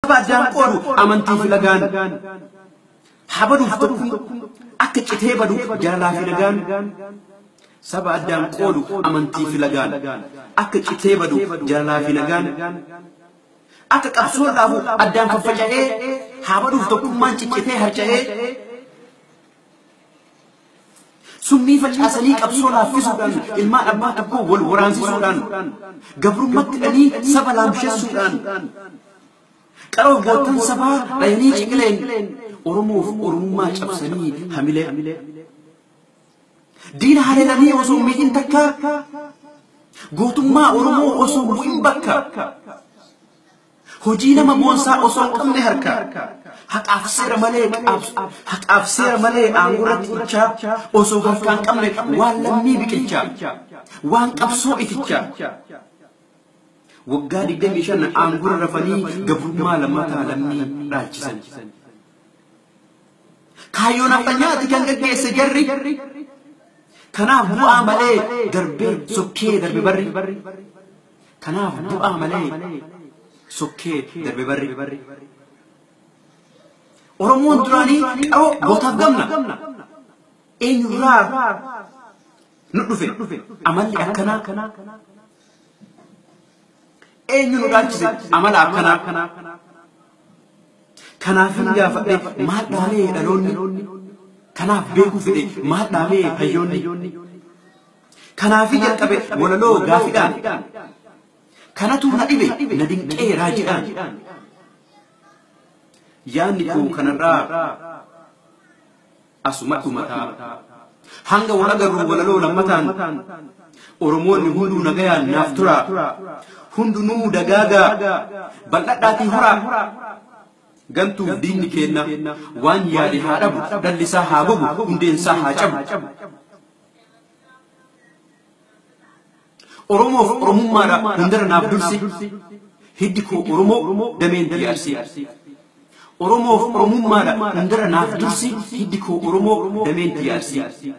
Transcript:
Saba addaan qoodu amantii fi lagaan. Habaduuf tokko akka citee badu jaalalaa fi nagaan. Saba addaan qoodu amantii fi lagaan. Akka citee badu jaalalaa fi nagaan. Akka qabsoon dhaabu addaan faffaca'ee habaduuf tokkummaan ciccitee harca'ee. Summii facaasanii qabsoo laaffisuudhaan ilmaan abbaa tokkoo wal waraansisuudhaan gabrummatti dhanii saba laamshessuudhaan qaroof goottan sabaa dhayanii ciqileen Oromoof Oromummaa cabsanii hamilee. Diina haleelanii osoo miidhin takka gootummaa Oromoo osoo bu'in bakka hojii nama boonsaa osoo hin qabne harka haqaaf seera malee aangoo ichaa osoo harkaan qabne waan lammii biqilchaa waan qabsoo itichaa. Waggaa 25 aangoo rafanii gabrummaa lammataa lammii dhaalchisan. Kaayyoon afanyaati kan gaggeesse jarri. Kanaaf bu'aa malee darbee sokkee darbe barri. Kanaaf bu'aa malee sokkee darbe barri. Oromoon duraanii qaroo gootaaf gamna. Eenyurraa nu dhufe amalli akkanaa. Eenyu nu dhaalchise amala akkanaa. Kanaafin gaafadhe maal dhaalee dhaloonni. Kanaaf beekuu fedhe maal dhaalee hayyoonni. Kanaafii jalqabe walaloo gaafidhaan. Kanatu na dhibe na dinqee raajiidhaan. Yaanni koo kanarraa asuma dhumataa. Hanga wal agarru walaloo lammataan. Oromoonni hunduu nagayaan naaf turaa. Hundinuu dagaagaa bal'adhaatii horaa. Gantuuf diinni kenna waan yaade haa dhabu dhallisaa haa gogu hundeensaa haa cabu. Oromoof Oromummaadha hundara naaf dursi. Hiddi koo Oromoo dameen biyya Arsii. Oromoof Oromummaadha hundara naaf dursi. Hiddi koo Oromoo dameen biyya Arsii.